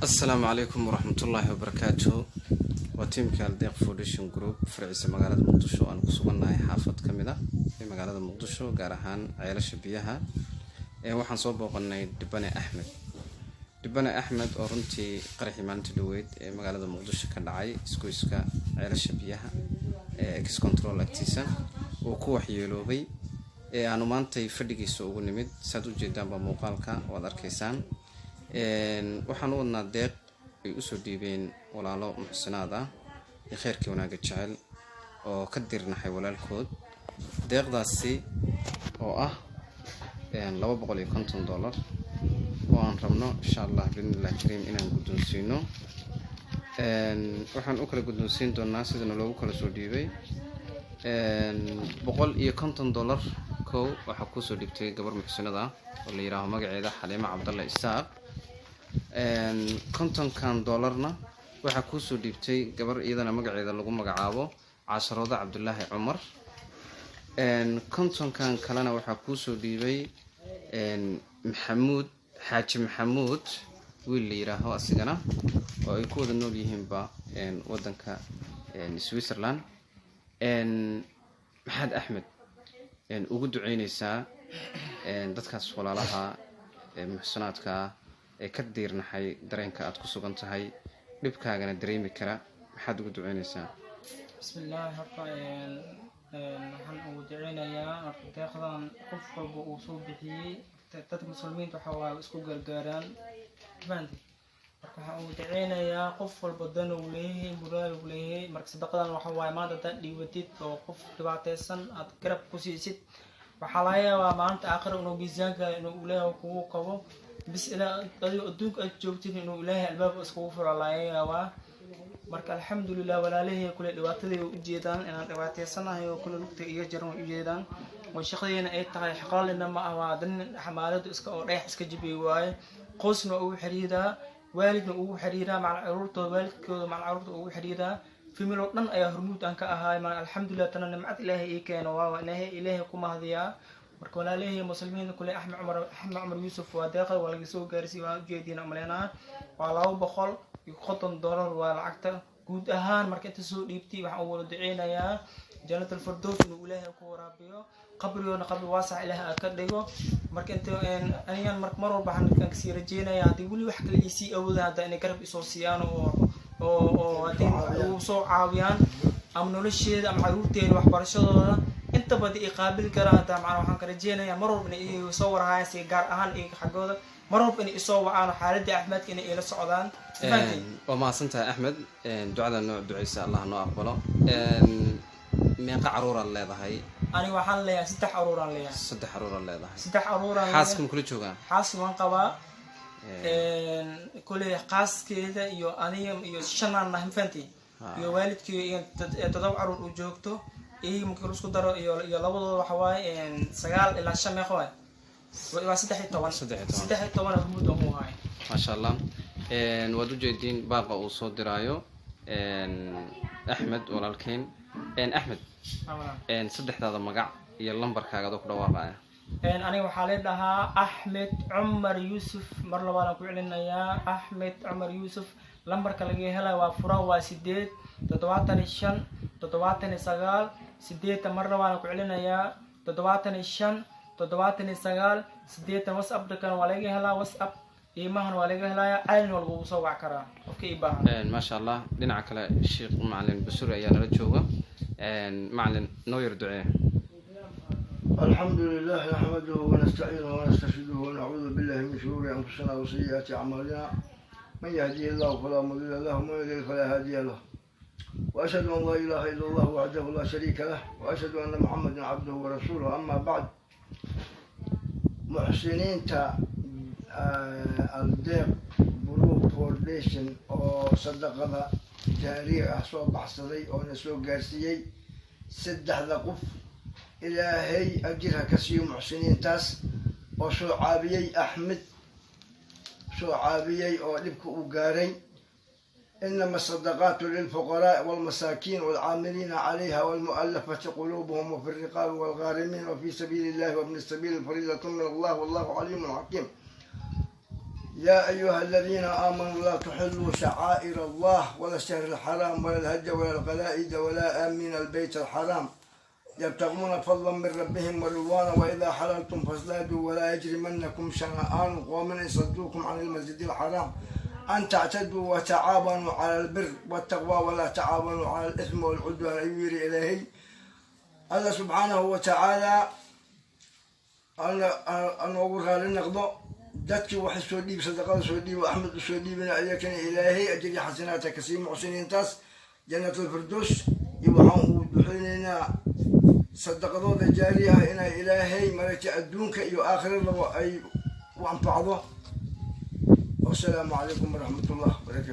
Asalaamu calaykum waraxmatullaahi wabarakaatu. Waa tiimka Aldeeq Foundation Group, farciisa magaalada Muqdisho. Aan ku sugannahay xaafad ka mid ah ee magaalada Muqdisho, gaar ahaan Ceelasha Biyaha. Waxaan soo booqanay Dhibane Axmed, Dhibane Axmed oo runtii qaraxii maalinta dhaweyd ee magaalada Muqdisho ka dhacay isgoyska Ceelasha Biyaha ee Ex Control agtiisa uu ku waxyeeloobay, ee aanu maantay fadhigiisa ugu nimid. Saad ujeedaanba muuqaalka waad arkaysaan. Waxaan u wadnaa deeq ay usoo dhiibeen walaalo muxsinaad ah ee kheyrkii wanaagga jecel oo ka dirnaxay walaalkood. Deeqdaasi oo ah $250 oo aan rabno, insha Allah, biidnillahi kariim, inaan guddoonsiino. Waxaan u kala guddoonsiin doonaa sidana loogu kala soo dhiibay. $150 kow waxaa kuusoo dhiibtay gabar muxsinad ah oo la yihaaho magaceeda Xaliimo Cabdalle Isaaq. 50-kan dollarna waxaa kuusoo dhiibtay gabar iyadana magaceeda lagu magacaabo Casharoodo Cabdulaahi Cumar. 50-kan kalena waxaa kuusoo dhiibay Maxamuud Xaaji Maxamuud, wiil la yidhaaho asigana, oo ay ku wada nool yihiinba wadanka Switzerland. Maxaad Axmed ugu duceyneysaa dadkaas walaalaha muxsanaadka ah ee ka diirnaxay dareenka aad ku sugan tahay, dhibkaagana dareemi kara? Maxaad ugu duceyneysaa? Bismillaah. Horta waxaan ugu duceynayaa, horta deeqdan qof walba uu soo bixiyey, dadka muslimiinta waxa waaye isku gargaaraan, fahanti. Marka waxaan ugu duceynayaa qof walba dan uu leeyahay, muraad uu leeyahay. Marka sadaqadan waxa waaye maanta haddaad dhiibatid oo qof dhibaateysan aad garab ku siisid, waxaa laga yaabaa maalinta aakhira inuu miisaanka inuu Ilaahay kugu qabo bis ilaa adigo adduunka aad joogtid inuu Ilaahay albaab iskugu furo laga yaabaa. Marka alxamdulilah, walaalahey kule dhibaatadii way ujeedaan inaan dhibaataysanahay oo kule lugta iga jaran way ujeedaan oo shaqadeena ay tahay xaqaalina ma ah. Waa dan xamaaladu iska oo dhagax iska jibiyay waaye. Qoysna waa ugu xiriiraa, waalidna ugu xiriiraa, macal caruurtooda, waalidkooda macal caruurta ugu xiriiraa, family oo dhan ayaa hormuud aan ka ahaay. Marka alxamdulilah, tana nimcad Ilaahay ii keeno, waa Ilaahay ku mahadiyaa. Marka walaalahey muslimiinta kule, Axmed Cumar, Axmed Cumar Yuusuf, waa deeqada waa laga soo gaarsiiyey, waa ujeediin umaleynaa. Waa $250 waa lacagta guud ahaan. Marka inta soo dhiibtay waxaan u wada duceynayaa Jannat Alfirdows inuu Ilaahay ku waraabiyo, qabrigoona qabri waasac Ilaahay aad ka dhigo. Marka inta anigan marka mar walba waxaan kasii rajeynayaa haddii weli wax kale iisii awoodaan hadda inay garab isoo siiyaan oo haddii ugu soo caawiyaan ama nolosheeda ama caruurteeda waxbarashadooda intaba i qaabili karaan. Hadda macnaa waxaan ka rajeynayaa mar walba inay soo warhayaan, si gaar ahaan iyaga xaggooda mar walba inay isoo wacaan oo xaaladda caafimaadka inay ila socdaan. Waa mahadsantahay Axmed. Ducada noo duceysa Allah noo aqbalo. Meeqa caruuraad leedahay? Aniga waxaan leeyahay saddex caruuraan leeyahay. Saddex caruuraad leedahay. Saddex caruuraan. Xaaska ma kula joogaa? Xaas waan qabaa koley, xaaskeeda iyo aniga iyo shanaan nahay, mafahanti, iyo waalidkii iyo toddoba caruur uu joogto. Iyaga markii laisku daro iyo labadooda waxa waaye sagaal ilaa shan. Meeqa waaye? Waa 13. 13. 13 hormuud aan u ahay. Maasha Allah. Waad ujeediin baaqa uu soo diraayo Axmed walaalkeen. Axmed, saddexdaada magac iyo lambarkaaga adoo ku dhawaaqaya. Aniga waxaa la dhahaa Axmed Cumar Yuusuf. Mar labaadaan ku celinayaa, Axmed Cumar Yuusuf. Lambarka laga helayo waa fura waa 8 75 79 80. Mar labaadaan ku celinayaa, 75 79 80. WhatsApp-kan waa laga helaa, WhatsApp qiimahan waa laga helayaa, caalina waa lagugu soo wac karaa qofka ii baahan. Maasha Allah. Dhinaca kale Sheekh Macalin Basuri ayaa nala jooga. Macalin, noo yar ducee. الحمد لله نحمده ونستعينه ونسترشده ونعوذ بالله من شرور أنفسنا وسيئات أعمالنا، من يهديه الله فلا مضل له ومن يضلل فلا هادي له، وأشهد أن لا إله إلا الله وحده لا شريك له، وأشهد أن محمدا عبده ورسوله، أما بعد. Muxsiniinta Aldeeq Group Foundation oo sadaqada jaariya ah soo baxsaday oona soo gaarsiiyey saddexda qof, Ilaahay ajir ha ka siiyo muxsiniintaas oo soo caabiyey Axmed, soo caabiyey oo dhibka uu gaaray. إنما الصدقات للفقراء والمساكين والعاملين عليها والمؤلفة قلوبهم وفي الرقاب والغارمين وفي سبيل الله وابن السبيل، فريضة من الله، والله عليم حكيم. Yaa ayuha aladiina aamanuu laa tuxiluu shacaa'ir allah wala shahr alxaraam wala alhaja wala alqalaa'ida walaa aamina albeyt alxaraam yabtaguuna fadla min rabbihim waridwaana waidaa xalaltum faslaaduu walaa yajrimanakum shana'aanu qoomin in saduukum can ilmasjidi alxaraam an tactaduu watacaawanuu cala albir waltaqwa walaa tacaawanuu cala alithmi walcudwaan, ayuu yiri Ilaahay Alla subxaanahu wa tacaala. Anoogu raali naqdo dadkii waxay soo dhiib, sadaqada soo dhiibo, Axmed usoo dhiibina, ayakana Ilaahay ajri xasanaata kasii muxsiniintaas Janatulfirdows iyo waxaan uu duxeynaynaa sadaqadooda jaariyaha inay Ilaahay maragtay adduunka iyo aakhiradaba ay u anfacdo. Wasalaamu calaykum waraxmat ullah barakatu.